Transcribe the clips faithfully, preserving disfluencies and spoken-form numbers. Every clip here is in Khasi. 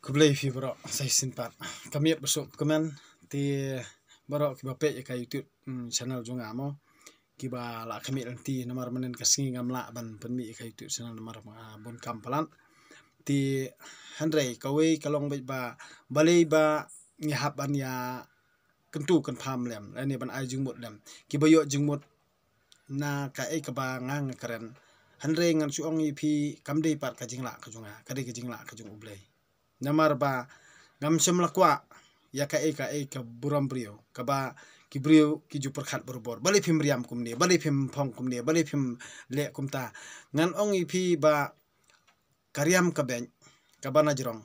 Khublei phi baroh sa shisien pat. Ka miet ba suk kmen te baroh kiba peit ïa ka YouTube, mm, channel jong nga mo, kiba la khmih lynti namar mynnin ka sngi ngam lah ban pynmih ïa ka YouTube channel namar, ah, bun kam palat. Te hynrei kawei ka long beit ba balei ba ngi hap ban ïa kyntu kynpham lem lane ban ai jingmut lem. Kiba ïoh jingmut na kaei kaba nga nga kren. Hynrei ngan shu ong ïa phi kam dei pat ka jinglah ka jong nga, ka dei ka jinglah ka jong U Blei. Namar ba ngam shym la kwah ïa kaei kaei ka burom briew, kaba ki briew ki ju pyrkhat barabor. Balei phim riam kumne, balei phim phong kumne, balei phim leh kumta. Ngan ong ïa phi ba ka riam ka beit kaba na jrong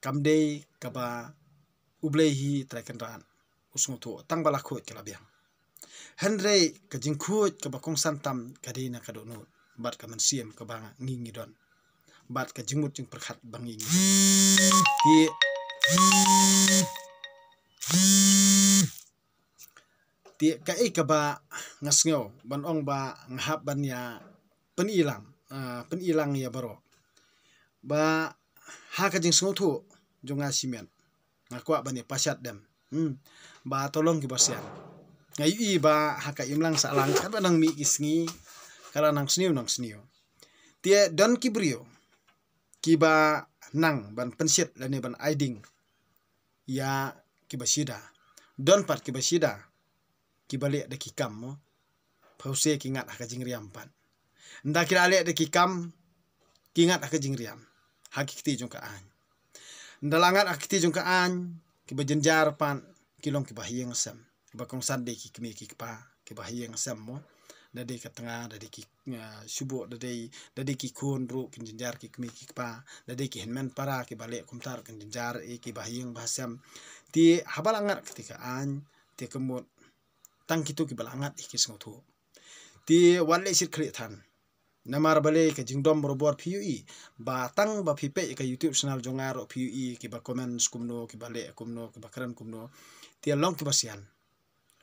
kam dei kaba U Blei hi Trai Kynrad u sngewthuh, tang ba la khuid ka la biang. Hynrei ka jingkhuid kaba kongsan tam ka dei na ka dohnud bad ka mynsiem kaba ngi ngi don bad ka jingmut jingpyrkhat ba ngi ngi don. Te te kaei kaba nga sngew ban ong ba nga hap ban ïa pynilang, ah, pynilang ïa baroh ba ha ka jingsngewthuh jong nga shimet nga kwah ban ïa pashat dem, hmm, ba to long kiba sian. Nga ïohi ba ha ka imlang sahlang katba nang mih ki sngi ka la nang sniew nang sniew. Te don ki briew kiba nang ban pynshit lane ban ai ding ïa kiba shida. Don pat kiba shida kiba leh da ki kam mo. Phewse ki ngat ha ka jingriam pat. Nda ki la leh da ki kam ki ngat ha ka jingriam ha ki kti jong ka aiñ. Nda la ngat ha ki kti jong ka aiñ kiba jynjar pat ki long kiba ha ïing sem. Kiba kongsan dei ki kmie ki kpa kiba ha ïing sem mo. Da dei ka tnga, da dei ki, ah, shuh, da dei, da dei ki khun ruh kin jynjar ki kmie ki kpa, da dei ki hynmen para kiba leh kumta ruh kin jynjar ïa kiba ha ïing ba ha sem. Te haba la ngat kti ka aiñ te ka mut tang kito kiba la ngat ïa ki sngewthuh. Te wat leh shit khlieh than. Namar balei ka jingdom barabor phi ïohi ba tang ba phi peit ka YouTube channel jong nga ruh phi ïohi kiba comments kumno, kiba leh kumno, kiba kren kumno. Te long kiba sian.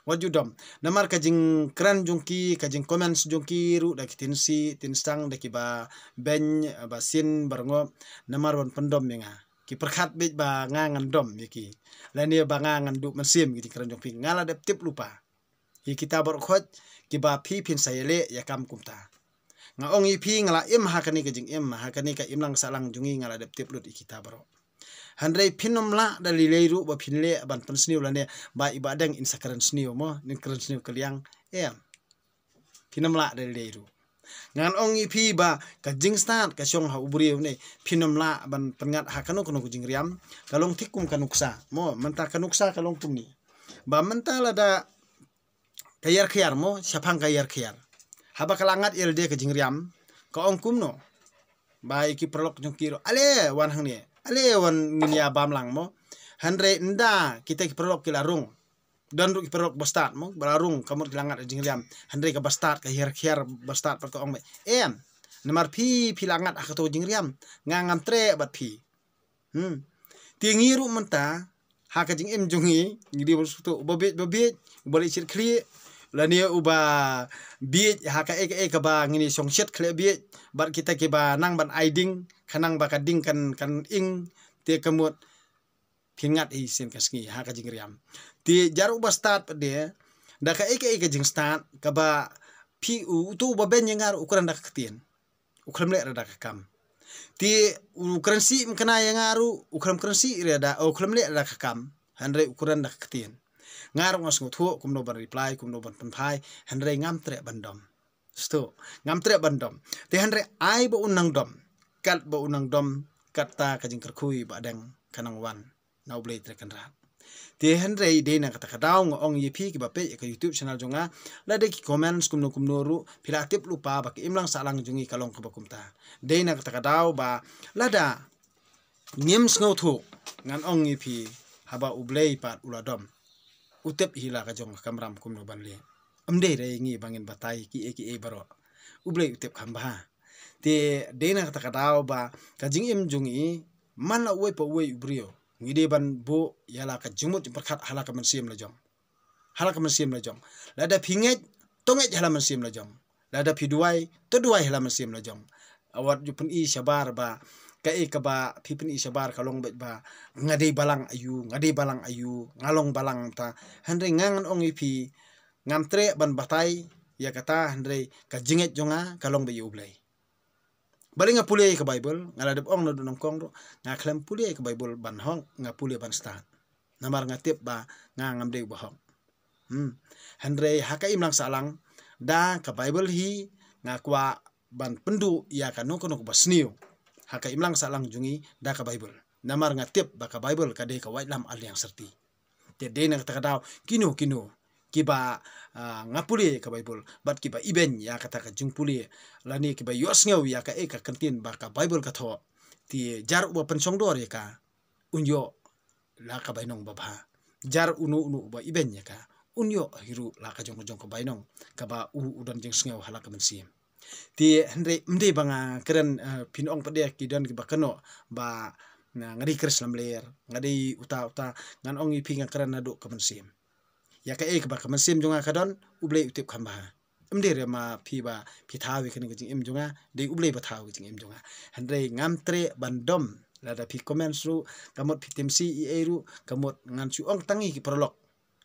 Wat ju dom. Namar ka jingkren jong ki, ka jingcomments jong ki ruh da ki tynsih tynsang da kiba beiñ ba sien ba rngop. Namar ban pyndom ïa nga. Ki pyrkhat beit ba nga ngan dom ïa ki. Lane ba nga ngan duh mynsiem ki jingkren jong phi. Nga la dep tip lypa ïa kita baroh khoit kiba phi phin sa ïaleh ïa kam kumta. Nga ong ïa phi nga la im ha kane ka jingim, ha kane ka imlang sahlang jong ngi nga la dep tip lut ïa kita baroh. Hynrei phin ym lah da lei lei ruh ba phin leh ban pynsniew lane ba i Bahdeng in sa kren sniew mo, in kren sniew kylliang. Em. Phin ym lah da lei lei ruh. Ngan ong ïa phi ba ka jingstad ka shong ha u briew ne, phin ym lah ban pynngat ha kano kano ka jingriam. Ka long thik kum ka nuksa mo, mynta ka nuksa ka long kumne. Ba mynta lada ka ïar khiar mo, shaphang ka ïar khiar. Haba ka la ngat ïa lade ka jingriam, ka ong kumno? Ba ïa ki paralok jong ki ruh, ale wan hangne, ale wan ngin ïa bam lang mo. Hynrei nda kita ki paralok ki la rung, don ruh ki paralok ba stad mo, ba la rung, ka mut ki la ngat jingriam. Hynrei kaba stad, ka ïar khiar ba stad pat ka ong ba, em, namar phi, phi la ngat ha kato jingriam, nga ngam treh bad phi. Hmm. Te ngi ruh mynta ha ka jingim jong ngi, ngi dei ban sngewthuh, uba bieit ba bieit, uba leh shit khlieh, lane uba bieit ha kaei kaei kaba ngin ïa shong shit khlieh bieit bad kita kiba nang ban ai ding, khnang ba ka ding kan, kan ing. Te ka mut phin ngat hi sien ka sngi ha ka jingriam. Te jar uba stad pat de, da kaei kaei ka jingstad kaba phi, u, uto uba beiñ ïa nga ruh u kren da ka ktien. U khlem leh re da ka kam. Te u kren sih mkna ïa nga ruh, u khlem kren sih re da, u khlem leh re da ka kam. Hynrei u kren da ka ktien. Nga ruh nga sngewthuh kumno ban reply, kumno ban pynphai, hynrei ngam treh ban dom. Sngewthuh, ngam treh ban dom. Te hynrei ai ba un nang dom. Katba un nang dom, kata ka jingkyrkhu ïa Bahdeng ka nang wan na U Blei Trai Kynrad. Te hynrei dei na kata ka daw nga ong ïa phi kiba peit ïa ka YouTube channel jong nga, lada ki comments kumno kumno ruh, phi la tip lypa ba ka imlang sahlang jong ngi ka long kaba kumta. Dei na kata ka daw ba lada ngim sngewthuh, ngan ong ïa phi, haba U Blei pat u la dom, u tip hi la ka jong ka kamram kumno ban leh. Ym dei re ngi ba ngin batai kiei kiei baroh. U Blei u tip kham bha. Te dei na kata ka daw ba ka jingim jong ngi, man la uwei pa uwei u briew, ngi dei ban buh ïa la ka jingmut jingpyrkhat ha la ka mynsiem la jong. Ha la ka mynsiem la jong. Lada phi ngeit, to ngeit ha la mynsiem la jong. Lada phi duwai, to duwai ha la mynsiem la jong. Wat ju pyni shabar ba Kaei kaba phi pyni shabar ka long beit ba nga dei balang aïu, nga dei balang aïu, nga long balang ta. Hynrei nga ngan ong ïa phi, ngam treh ban batai ïa kata, hynrei ka jingngeit jong nga ka long beit ïa U Blei. Balei nga pule ïa ka Baibl? Nga la dep ong naduh nyngkong ruh, nga khlem pule ïa ka Baibl ban hok, nga pule ban stad. Namar nga tip ba nga ngam dei uba hok. Hmm. Hynrei ha ka imlang sahlang, da ka Baibl hi nga kwah ban pynduh ïa kano kano kaba sniew. Ha ka imlang sahlang jong ngi da ka Baibl. Namar nga tip ba ka Baibl ka dei ka waitlam ar liang syrti. Te dei na kata ka daw kino kino kiba, ah, nga pule ka Baibl bad kiba ibeiñ ïa kata ka jingpule lane kiba ïohsngew ïa kaei ka kyntien ba ka Baibl ka thoh. Te jar uba pynshongdor ïa ka, un ïoh la ka bainong babha. Jar uno uno uba ibeiñ ïa ka, un ïoh hi ruh la ka jong ka jong ka bainong kaba u u don jingsngew ha la ka mynsiem. Te hynrei ym dei ba nga kren, eh, phin ong pat de ki don kiba kynnoh ba nga, nga dei Khrist lamler, nga dei uta uta, ngan ong ïa phi nga kren naduh ka mynsiem. Ïa kaei kaba ka mynsiem jong nga ka don, U Blei u tip kham bha. Ym dei re ma phi ba phi thaw ïa kane ka jingim jong nga, dei U Blei ba thaw ka jingim jong nga. Hynrei ngam treh ban dom, lada phi comment ruh, ka mut phi timsi ei ei ruh, ka mut ngan shu ong tang ïa ki paralok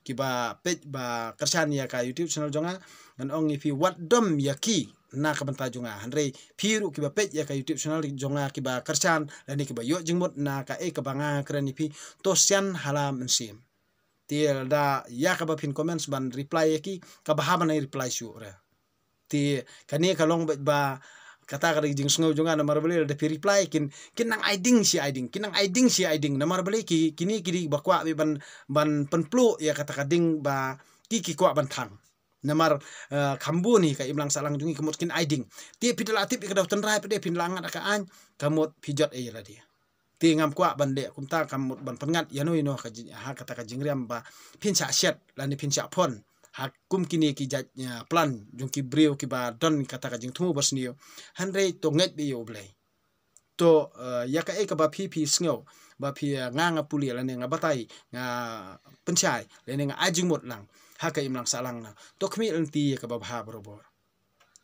kiba peit ba kyrshan ïa ka YouTube channel jong nga, ngan ong ïa phi wat dom ïa ki na ka bynta jong nga. Hynrei phi ruh kiba peit ïa ka YouTube channel jong nga kiba kyrshan lane kiba ïoh jingmut na kaei kaba nga kren ïa phi, to sian ha la mynsiem. Te lada ïa kaba phin comments ban reply ïa ki, kaba hap ban reply shuh re. Te kane ka long beit ba kata ka dei jingsngew jong nga, namar balei lada phi reply kin, kin nang ai ding shi ai ding, kin nang ai ding shi ai ding, namar balei ki, kine ki dei ba kwah beit ban, ban pynpluh ïa kata ka ding ba ki, ki kwah ban thang. Namar, eh, kham bun hi ka imlang sahlang jong ngi ka mut kin ai ding. Te phi da la tip ïa ka daw tynrai pat de phin la ngat ka aiñ, ka mut phi jot ei ïa lade. Te ngam kwah ban leh kumta, ka mut ban pynngat ïano ïano ka jing, ha kata ka jingriam ba phin shah shet lane phin shah phon ha kum kine ki jait, eh, plan jong ki briew kiba don kata ka jingthmu ba sniew. Hynrei to ngeit beit ïa U Blei. To, eh, ïa kaei kaba phi phi sngew ba phi, eh, nga nga pule lane nga batai, nga pynshai lane nga ai jingmut lang ha ka imlang sahlang na, to khmih lynti ïa kaba bha barabor.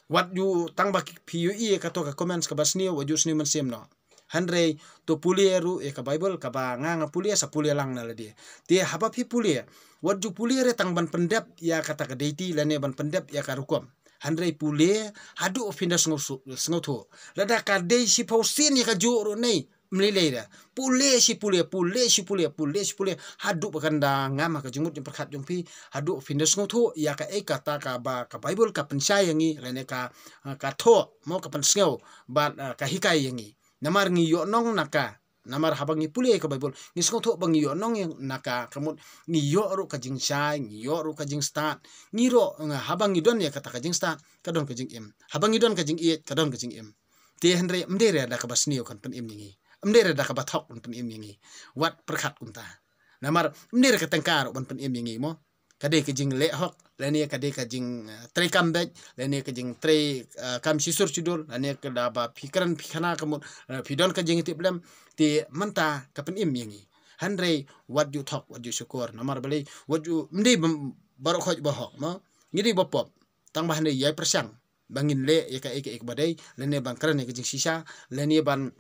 Wat ju tang ba ki, phi ïohi ïa kato ka comments kaba sniew, wat ju sniew mynsiem noh. Hynrei to pule ruh ïa ka Baibl, kaba nga nga pule, sa pule lang na lade. Te haba phi pule, wat ju pule re tang ban pyndep ïa kata ka deiti lane ban pyndep ïa ka rukom. Hynrei pule haduh phin da sngew su-, sngewthuh. Lada ka dei shiphew sien ïa kajuh ruh ne, ym lei lei re. Pule shi pule, pule shi pule, pule shi pule. Haduh ba kan da ngam ha ka jingmut jingpyrkhat jong phi, haduh phin da sngewthuh ïa kaei kata kaba ka Baibl ka pynshai ïa ngi, lane ka, ka thoh, mo, ka pynsngew bad, eh, ka hikai ïa ngi. Namar ngi ïohnong na ka. Namar haba ngi pule ïa ka Baibl, ngi sngewthuh ba ngi ïohnong ïa na ka, ka mut ngi ïoh ruh ka jingshai, ngi ïoh ruh ka jingstad. Ngi ruh, nga, haba ngi don ïa kata ka jingstad, ka don ka jingim. Haba ngi don ka jingïeit, ka don ka jingim. Te hynrei ym dei re da kaba sniew kan pynim ïa ngi. Ym dei re da kaba thok kan pynim ïa ngi. Wat pyrkhat kumta. Namar ym dei re ka tyngka ruh ban pynim ïa ngi, mo. Ka dei ka jingleh hok, lane ka dei ka jing, eh, trei kam beit, lane ka jingtrei, eh, kam shisur shidur, lane ka da ba phi kren phi khana ka mut, eh, phi don ka jingtip lem, te mynta ka pynim ïa ngi. Hynrei wat ju thok, wat ju shukor, namar balei, wat ju, ym dei ba, baroh khoit ba hok, mo. Ngi dei ba pop, tang ba hynrei ïai pyrshang ba ngin leh ïa kaei kaei kaba dei, lane ban kren ïa ka jingshisha, lane ban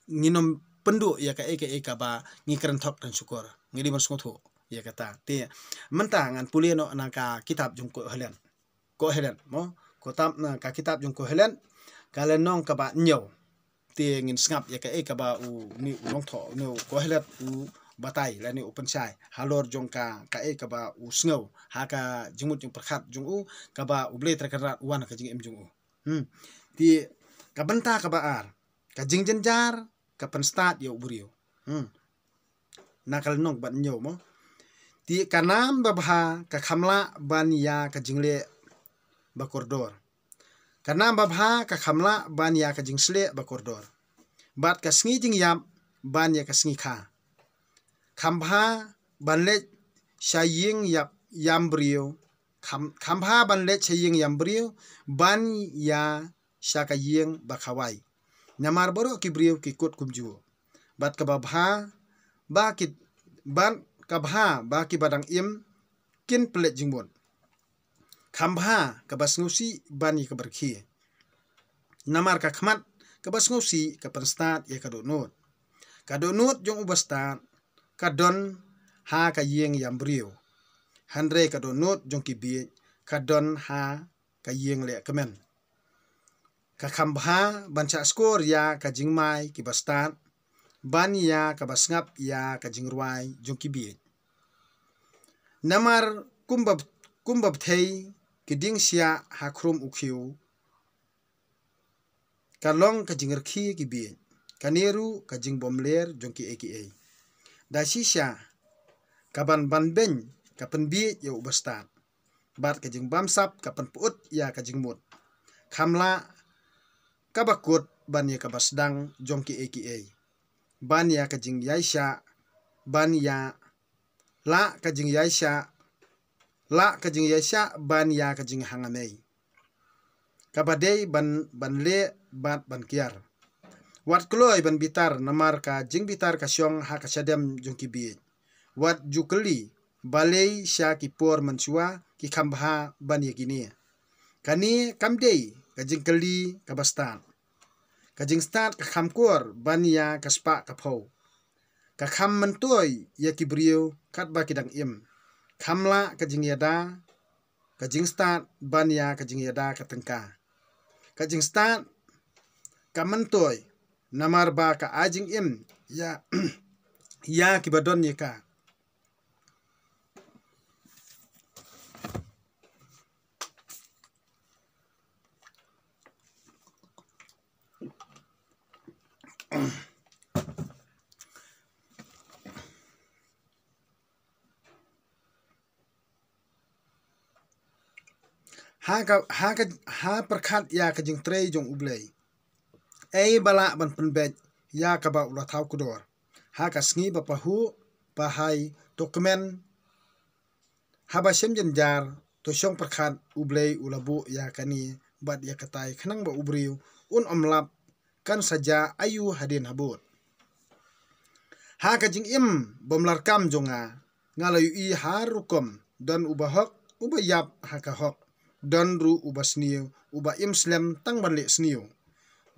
ngin ym pynduh ïa kaei kaei kaba ngi kren thok kren shukor. Ngi dei ban sngewthuh ïa kata. Te mynta ngan pule noh na ka kitab jong Kohelet. Kohelet, mo? Ko tam na ka kitab jong Kohelet, ka lynnong kaba hynñiew. Te ngin sngap ïa kaei kaba u, une u nongthoh, une u Kohelet u batai lane u pynshai halor jong ka, kaei kaba u sngew ha ka jingmut jingpyrkhat jong u, kaba U Blei Trai Kynrad u wan ha ka jingim jong u. Hmm. Te ka bynta kaba ar, ka jingjynjar ka pynstad ïa u briew. Hmm. Na ka lynnong kaba hynñiew, mo. Te ka nam babha ka kham lah ban ïa ka jingleh ba kordor. Ka nam babha ka kham lah ban ïa ka jingsleh ba kordor. Bad ka sngi jingïap ban ïa ka sngi kha. Kham bha ban leit sha ïing ïap ïam briew. Kham, kham bha ban leit sha ïing ïam briew ban ïa sha ka ïing ba khawai. Namar baroh ki briew ki kut kumjuh. Bad kaba bha ba ki, bad ka bha ba kiba dang im kin pynleit jingmut. Kham bha kaba sngewsih ban ïa kaba rkhie. Namar ka khmat kaba sngewsih ka pynstad ïa ka dohnud. Ka dohnud jong u bastad ka don ha ka ïing ïam briew, hynrei ka dohnud jong ki bieit ka don ha ka ïing leh kmen. Ka kham bha ban shah skor ïa ka jingmai ki bastad ban ïa kaba sngap ïa ka jingrwai jong ki bieit. Namar kumba, kumba bthei ki dieng shiah ha khrum u khiew, ka long ka jingrkhie ki bieit, kane ruh ka jingbymler jong kiei kiei. Da shisha ka ban ban beiñ ka pynbieit ïa u bastad, bad ka jingbamsap ka pynpyut ïa ka jingmut. Kham lah kaba kut ban ïa kaba sdang jong kiei kiei, ban ïa ka jingïaishah, ban ïa, lah ka jingïaishah, lah ka jingïaishah ban ïa ka jinghangamei kaba dei ban, ban leh bad ban kiar. Wat kloi ban bitar, namar ka jingbitar ka shong ha ka shadem jong ki bieit. Wat ju kylli balei sha ki por mynshuwa ki kham bha ban ïa kine. Kane kam dei ka jingkylli kaba stad. Ka jingstad ka kham kor ban ïa ka spah ka phew. Ka kham myntoi ïa ki briew katba ki dang im. Kham lah ka jingïada ka jingstad ban ïa ka jingïada ka tyngka. Ka jingstad ka myntoi namar ba ka ai jingim ïa, ïa kiba don ïa ka. Ha ka, ha ka, ha pyrkhat ïa ka jingtrei jong U Blei. Ei ba lah ban pynbeit ïa kaba u la thaw kdor. Ha ka sngi ba pahuh, ba hai, to kmen, haba shem jynjar, to shong pyrkhat U Blei u la buh ïa kane bad ïa katai khnang ba u briew un ym lap kan sa jia aïu hadien habud. Ha ka jingim bymlarkam jong nga, nga la ïohi ha rukom, don uba hok, uba ïap ha ka hok, don ruh uba sniew, uba im slem tang ban leh sniew.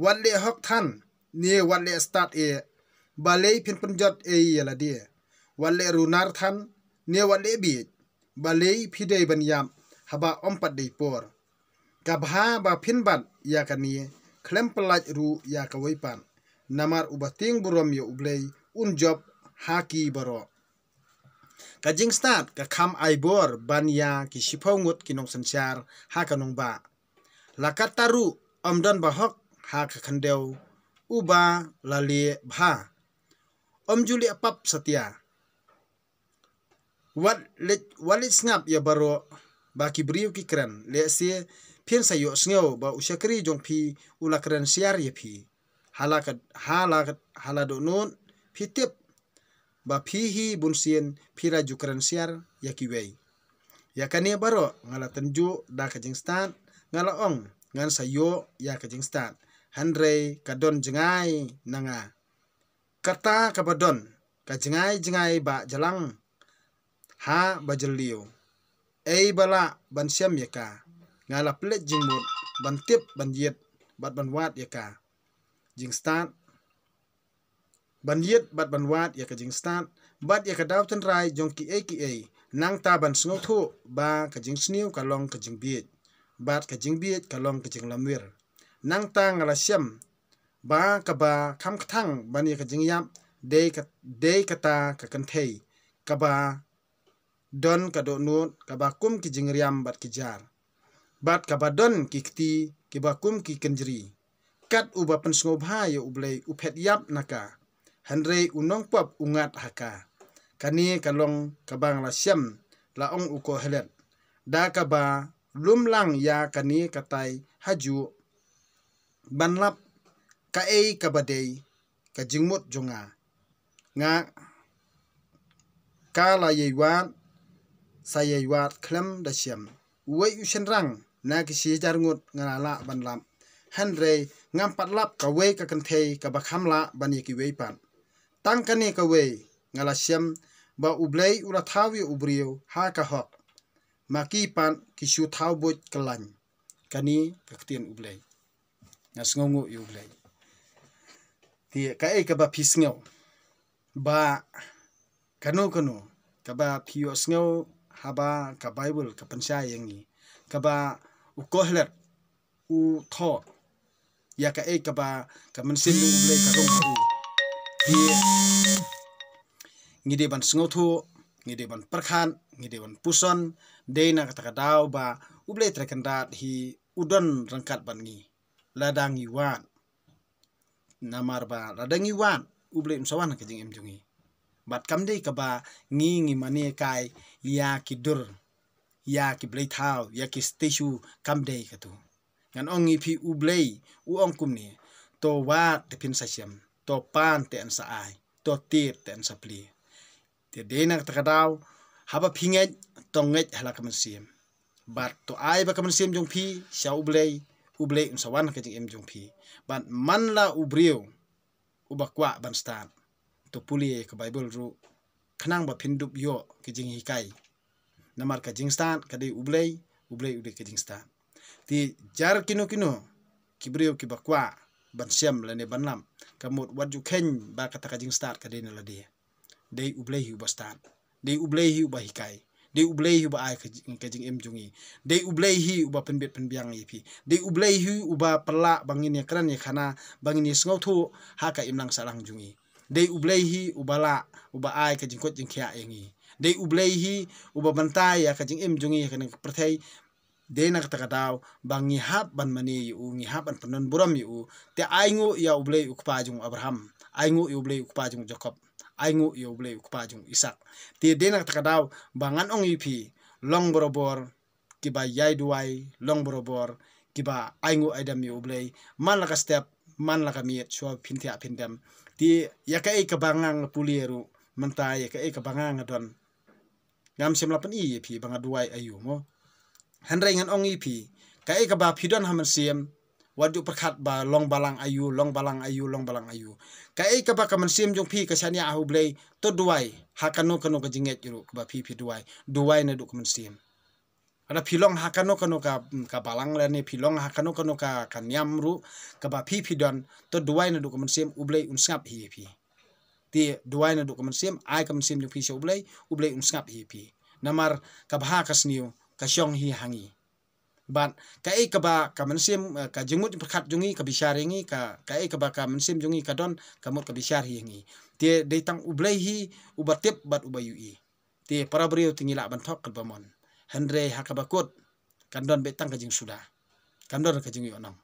Wat leh hok than, ne wat leh stad eh, balei phin pynjot ei ïa lade. Wat leh runar than, ne wat leh bieit, balei phi dei ban ïap haba ym pat dei por. Ka bha ba phin bat ïa kane, khlem pyllait ruh ïa kawei pat. Namar uba tieng burom ïa U Blei un jop ha ki baroh. Ka jingstad ka kham ai bor ban ïa ki shiphew ngut ki nongsynshar ha ka nongbah. La katta ruh ym don ba hok ha ka khyndew uba la leh bha. Ym ju leh pap satia. Wat leit, wat leit sngap ïa baroh ba ki briew ki kren, lehse phin sa ïohsngew ba u shakri jong phi u la kren siar ïa phi. Hala ka, hala ka, hala dohnud phi tip ba phi hi bunsien phi la ju kren siar ïa kiwei. Ïa kane baroh nga la tynjuh da ka jingstad, nga la ong ngan sa ïoh ïa ka jingstad. Hynrei ka don jngai na nga. Kata kaba don ka jngai jngai ba jalang ha ba jylliew. Ei ba lah ban shem ïa ka. Nga la pynleit jingmut ban tip ban ïit bad ban wad ïa ka jingstad. Ban ïit bad ban wad ïa ka jingstad bad ïa ka daw tynrai jong kiei kiei. Nangta ban sngewthuh ba ka jingsniew ka long ka jingbieit bad ka jingbieit ka long ka jinglamwir. Nangta nga la shem ba kaba kham kthang ban ïa ka jingïap dei ka, dei kata ka kynthei kaba don ka dohnud kaba kum ki jingriam bad ki jar, bad kaba don ki kti kiba kum ki kynjri. Kat uba pynsngewbha ïa U Blei u phet ïap na ka, hynrei u nongpop u ngat ha ka. Kane ka long kaba nga la shem, la ong u Kohelet. Da kaba lum lang ïa kane katai hajuh ban lap kaei kaba dei ka jingmut jong nga. Nga ka la ïai wad, sa ïai wad khlem da shem. Uwei u shynrang na ki shi hajar ngut nga la lah ban lap. Hynrei ngam pat lap kawei ka kynthei kaba kham lah ban ïa kiwei pat. Tang kane kawei nga la shem ba U Blei u la thaw ïa u briew ha ka hok. Ma ki pat ki shu thaw buit kyllaiñ. Kane ka ktien U Blei. Nga sngewnguh ïa U Blei. Te kaei kaba phi sngew ba kano kano kaba phi ïohsngew haba ka Baibl ka pynshai ïa ngi, kaba u Kohelet u thoh ïa kaei kaba ka mynsiem jong U Blei ka rung ha u. Te ngi dei ban sngewthuh, ngi dei ban pyrkhat, ngi dei ban puson. Dei na kata ka daw ba U Blei Trai Kynrad hi u don ryngkat bad ngi lada ngi wad. Namar ba lada ngi wad, U Blei un sa wan ha ka jingim jong ngi. Bad kam dei kaba ngi ngi mane kai ïa ki dur, ïa ki bleithaw, ïa ki statue, kam dei katu. Ngan ong ïa phi, U Blei u ong kumne: To wad te phin sa shem, to pan te yn sa ai, to tied te yn sa plie. Te dei na kata ka daw, haba phi ngeit, to ngeit ha la ka mynsiem. Bad to ai ba ka mynsiem jong phi sha U Blei, U Blei un sa wan ha ka jingim jong phi. Bad man la u briew uba kwah ban stad, to pule ka Baibl ruh khnang ba phin dup ïoh ka jinghikai. Namar ka jingstad ka dei U Blei, U Blei u dei ka jingstad. Te jar kino kino ki briew kiba kwah ban shem lane ban lap, ka mut wat ju kheiñ ba kata ka jingstad ka dei na lade. Dei U Blei hi uba stad. Dei U Blei hi uba hikai. Dei U Blei hi uba ai ka jing, ka jingim jong ngi. Dei U Blei hi uba pynbit pynbiang ïa phi. Dei U Blei hi uba pynlah ba ngin ïakren ïakhana, ba ngin ïasngewthuh ha ka imlang sahlang jong ngi. Dei U Blei hi uba lah, uba ai ka jingkoit jingkhiah ïa ngi. Dei U Blei hi uba bynta ïa ka jingim jong ngi ha kane ka pyrthei. Dei na kata ka daw ba ngi hap ban mane ïa u, ngi hap ban pyndon burom ïa u. Te ainguh ïa U Blei u kpa jong u Abraham, ainguh ïa U Blei u kpa jong u Jakob, ainguh ïa U Blei u kpa jong u Isak. Te dei na kata ka daw ba ngan ong ïa phi, long barabor kiba ïai duwai, long barabor kiba ainguh aidem ïa U Blei, man la ka step, man la ka miet, shuwa phin thiah phin dem. Te ïa kaei kaba nga nga pule ruh mynta, ïa kaei kaba nga nga don, ngam shym la pyni ïa phi ba nga duwai aïu mo. Hynrei ngan ong ïa phi, kaei kaba phi don ha mynsiem, wat ju pyrkhat ba long balang aïu, long balang aïu, long balang aïu. Kaei kaba ka mynsiem jong phi ka shaniah ha U Blei, to duwai ha kano kano ka jingngeit ruh kaba phi phi duwai. Duwai naduh ka mynsiem. Lada phi long ha kano kano ka, ka balang lane phi long ha kano kano ka, ka niam ruh kaba phi phi don, to duwai naduh ka mynsiem, U Blei un sngap hi ïa phi. Te duwai naduh ka mynsiem, ai ka mynsiem jong phi sha U Blei, U Blei un sngap hi ïa phi. Namar ka bha ka sniew ka shong hi ha ngi. Bad kaei kaba ka mynsiem, eh, ka jingmut jingpyrkhat jong ngi ka bishar ïa ngi, ka, kaei kaba ka mynsiem jong ngi ka don, ka mut ka bishar hi ïa ngi. Te dei tang U Blei hi uba tip bad uba ïohi. Te para briew te ngi lah ban thok katba mon. Hynrei ha kaba kut kan don beit tang ka jingsuda. Kan don ka jingïohnong.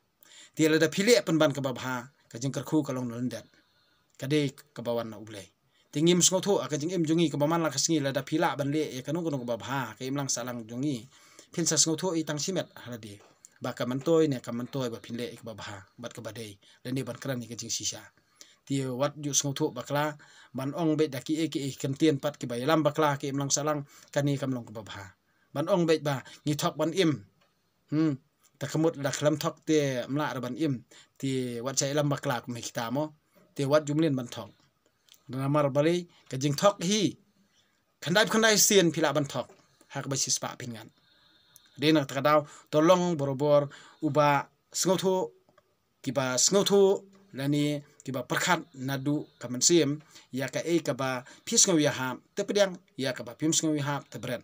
Te lada phi leh pynban kaba bha, ka jingkyrkhu ka long na lyndet. Ka dei kaba wan na U Blei. Te ngim sngewthuh ha ka jingim jong ngi kaba man la ka sngi, lada phi lah ban leh ïa kano kano kaba bha ha ka imlang sahlang jong ngi, phin sa sngewthuh ïa tang shimet ha lade ba ka myntoi ne kam myntoi ba phin leh ïa kaba bha bad kaba dei, lane ban kren ïa ka jingshisha. Te wat ju sngewthuh bakla ban ong beit da kiei kiei ki kyntien pat kiba ïalam bakla ha ka imlang sahlang, kane kam long kaba bha. Ban ong beit ba ngi thok ban im. Hmm. Ta ka mut da khlem thok te ym lah ruh ban im. Te wat sha ïalam bakla kum hi kita mo. Te wat ju mlien ban thok. Namar balei? Ka jingthok hi khyndai khyndai sien phi lah ban thok ha kaba shispah phin ngat. Dei na kata ka daw to long barabor uba sngewthuh, kiba sngewthuh lane kiba pyrkhat naduh ka mynsiem ïa kaei kaba phi sngew ïahap, te pdiang, ïa kaba phim sngew ïahap te bret.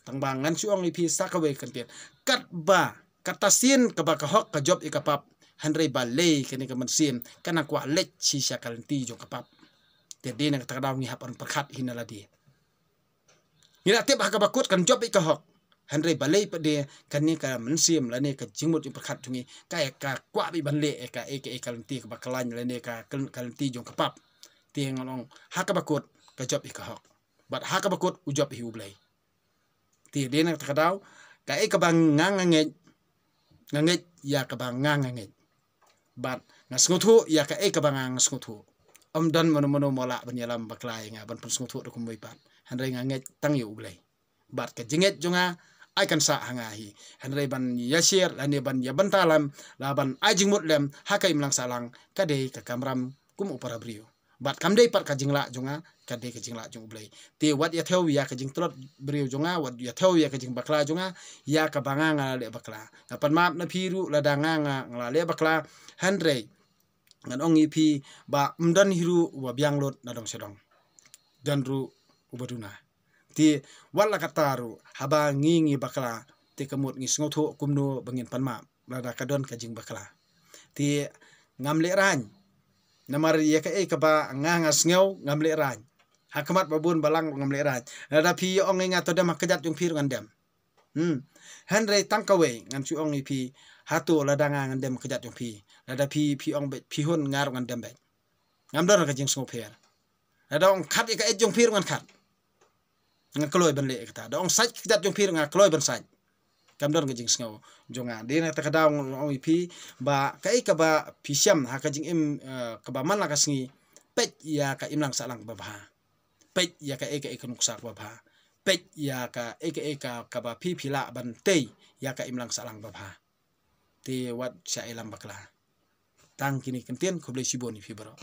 Tang ba ngan shu ong ïa phi sa kawei ka kyntien. Katba kata sien kaba ka hok ka jop ïa ka pap, hynrei balei kane ka mynsiem ka nang kwah leit shisha ka lynti jong ka pap. Te dei na kata ka daw ngi hap ban pyrkhat hi na lade. Ngi la tip ha kaba kut kan jop ïa ka hok, hynrei balei pat de kane ka mynsiem lane ka jingmut jingpyrkhat jong ngi ka, ka kwah beit ban leh ïa ka, ïa ka, ïa ka lynti kaba khlaiñ lane ka, ka lynti jong ka pap. Te ngan ong ha kaba kut ka jop ïa ka hok, bad ha kaba kut u jop hi U Blei. Te dei na kata ka daw kaei kaba nga nga ngeit, nga ngeit ïa kaba nga nga ngeit. Bad nga sngewthuh ïa kaei kaba nga nga sngewthuh. Ym don mano mano mo lah ban ïalam bakla ïa nga ban pynsngewthuh da kumwei pat. Hynrei nga ngeit tang ïa U Blei. Bad ka jingngeit jong nga ai kan sah ha nga hi. Hynrei ban ïa share lane ban ïa bynta lem, la ban ai jingmut lem ha ka imlang sahlang, ka dei ka kamram kum u para briew. Bad kam dei pat ka jinglah jong nga, ka dei ka jinglah jong U Blei. Te wat ïa thew ïa ka jingtlot briew jong nga, wat ïa thew ïa ka jingbakla jong nga ïa kaba nga nga la leh bakla. Nga pan map na phi ruh lada nga nga, nga la leh bakla. Hynrei ngan ong ïa phi ba ym don hi ruh uba biang lut na dong sha dong. Don ruh uba duna. Te wat la katta ruh, haba ngi ngi bakla, te ka mut ngi sngewthuh kumno ba ngin pan map lada ka don ka jingbakla. Te ngam lehraiñ. Namar ïa kaei kaba nga nga sngew ngam lehraiñ. Ha khmat ba bun balang ruh ngam lehraiñ. Lada phi ong ïa nga to dem ha kjat jong phi ruh ngan dem. Hmm. Hynrei tang kawei ngan shu ong ïa phi, hato lada nga ngan dem ha kjat jong phi, lada phi, phi ong beit phi hun, nga ruh ngan dem beit. Ngam don ka jingsngewpher. Lada ong khat ïa ka eit jong phi ruh ngan khat. Nga kloi ban leh kata. Da ong sait ka kjat jong phi ruh nga kloi ban sait. Kam don ka jingsngew jong nga. Dei na kata ka daw ngan ong ïa phi ba kaei kaba phi shem ha ka jingim, eh, kaba man la ka sngi, peit ïa ka imlang sahlang kaba bha. Peit ïa kaei kaei ka nuksa kaba bha. Peit ïa kaei kaei ka, kaba phi phi lah ban tei ïa ka imlang sahlang kaba bha. Te wat sha ïalam bakla. Tang kine ki kyntien, khublei shibun ïa phi baroh.